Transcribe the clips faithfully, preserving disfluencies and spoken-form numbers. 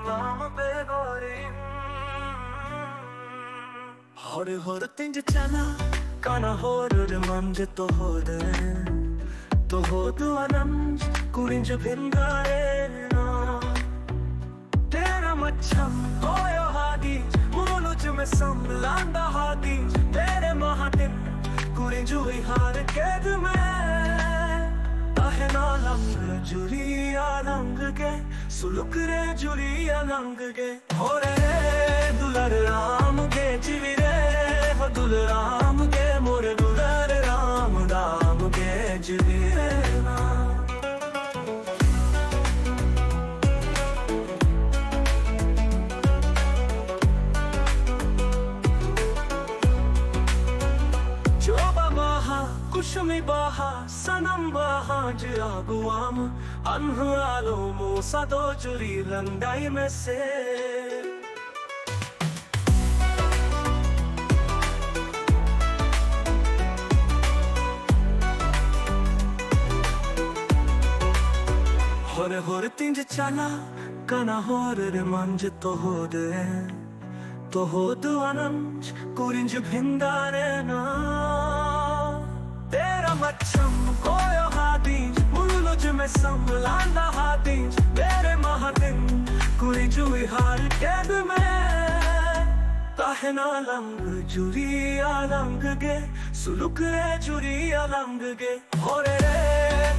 ᱟᱢ ᱵᱮᱜᱚᱨᱤᱧ᱾ ᱦᱚᱨ ᱦᱚᱨ ᱛᱤᱧ ᱪᱟᱞᱟᱜ ᱠᱟᱱᱟ, ᱦᱚᱨ ᱨᱮ ᱢᱟᱱᱡᱮ ᱛᱚᱦᱚᱫ ᱨᱮ, ᱛᱚᱦᱚᱫ ᱟᱱᱟᱢ ᱠᱩᱨᱤᱧ ᱵᱷᱤᱱᱫᱟᱨᱮᱱᱟ᱾ ᱛᱮᱨᱟ ᱢᱟᱪᱷᱟᱢ ᱠᱚᱭᱚ ᱦᱟᱫᱤᱧ, ᱢᱩᱞᱩᱡ ᱢᱮᱥᱟᱢ ᱞᱟᱸᱫᱟ ᱦᱟᱫᱤᱧ, ᱛᱮᱨᱮ ᱢᱟᱦᱟᱫᱤᱱ ᱠᱩᱨᱤᱧ ᱩᱭᱦᱟᱨ ᱠᱮᱫ ᱢᱮ᱾ ᱛᱟᱦᱮᱱᱟ ᱞᱟᱝ ᱡᱩᱨᱤᱭᱟ ᱞᱟᱝ ᱜᱮ, ᱥᱩᱞᱩᱠ ᱨᱮ ᱡᱩᱨᱤᱭᱟ ᱞᱟᱝ ᱜᱮ᱾ ᱦᱚᱨᱮ ᱨᱮ ᱫᱩᱞᱟᱹᱲ ᱨᱟᱢ ᱜᱮ ᱡᱤᱣᱤ ᱨᱮ, ᱦᱚ ᱫᱩᱞᱟᱹᱲ ᱨᱟᱢ ᱜᱮ ᱢᱚᱨᱮ ᱫᱩᱞᱟᱹᱲ ᱨᱟᱢ, ᱨᱟᱢ ᱜᱮ ᱡᱤᱣᱤ ᱨᱮ ᱨᱟᱢ᱾ ᱡᱚᱵᱟ ᱵᱟᱦᱟ, ᱠᱩᱥᱩᱢᱤ ᱵᱟᱦᱟ, ᱥᱟᱱᱟᱢ ᱵᱟᱦᱟ ᱡᱮ ᱟᱹᱜᱩᱣᱟᱢ, ᱟᱱᱦᱟᱹ ᱟᱞᱚᱢ ᱥᱟᱫᱚ ᱡᱩᱨᱤ ᱞᱟᱸᱫᱟᱭ ᱢᱮᱥᱮ᱾ ᱦᱚᱨ ᱦᱚᱨ ᱛᱤᱧ ᱪᱟᱞᱟᱜ ᱠᱟᱱᱟ, ᱦᱚᱨ ᱨᱮ ᱢᱟᱱᱡᱮ ᱛᱚᱦᱚᱫ ᱨᱮ, ᱛᱚᱦᱚᱫ ᱟᱱᱟᱢ ᱠᱩᱨᱤᱧ ᱵᱷᱤᱱᱫᱟᱨᱮᱱᱟ᱾ ᱛᱮᱨᱟ ᱢᱟᱪᱷᱟᱢ ᱠᱚᱭᱚ ᱦᱟᱫᱤᱧ, ᱢᱩᱞᱩᱡ ᱢᱮᱥᱟᱢ ᱞᱟᱸᱫᱟ ᱦᱟᱫᱤᱧ, ᱛᱮᱨᱮ ᱢᱟᱦᱟᱫᱤᱱ ᱠᱩᱨᱤᱧ ᱩᱭᱦᱟᱨ ᱠᱮᱫ ᱢᱮ᱾ ᱛᱟᱦᱮᱱᱟ ᱞᱟᱝ ᱡᱩᱨᱤᱭᱟ ᱞᱟᱝ ᱜᱮ, ᱥᱩᱞᱩᱠ ᱨᱮ ᱡᱩᱨᱤᱭᱟ ᱞᱟᱝ ᱜᱮ᱾ ᱦᱚᱨᱮ ᱨᱮ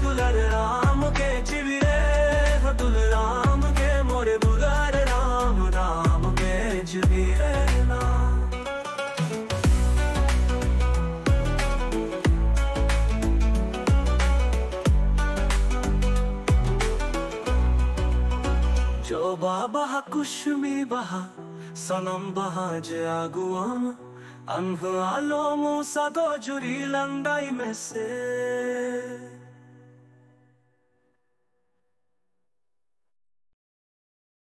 ᱫᱩᱞᱟᱹᱲ ᱨᱟᱢ ᱜᱮ ᱡᱤᱣᱤ ᱨᱮ, ᱫᱩᱞᱟᱹᱲ ᱨᱟᱢ ᱜᱮ ᱢᱚᱨᱮ ᱫᱩᱞᱟᱹᱲ ᱨᱟᱢ, ᱨᱟᱢ ᱜᱮ ᱡᱤᱣᱤ ᱨᱮ ᱨᱟᱢ᱾ ᱡᱚᱵᱟ ᱵᱟᱦᱟ ᱠᱩᱥᱩᱢᱤ ᱵᱟᱦᱟ, ᱥᱟᱱᱟᱢ ᱵᱟᱦᱟ ᱡᱮ ᱟᱹᱜᱩᱣᱟᱢ, ᱟᱱᱦᱟᱹ ᱟᱞᱚᱢ ᱥᱟᱫᱚ ᱡᱩᱨᱤ ᱞᱟᱸᱫᱟᱭ ᱢᱮᱥᱮ᱾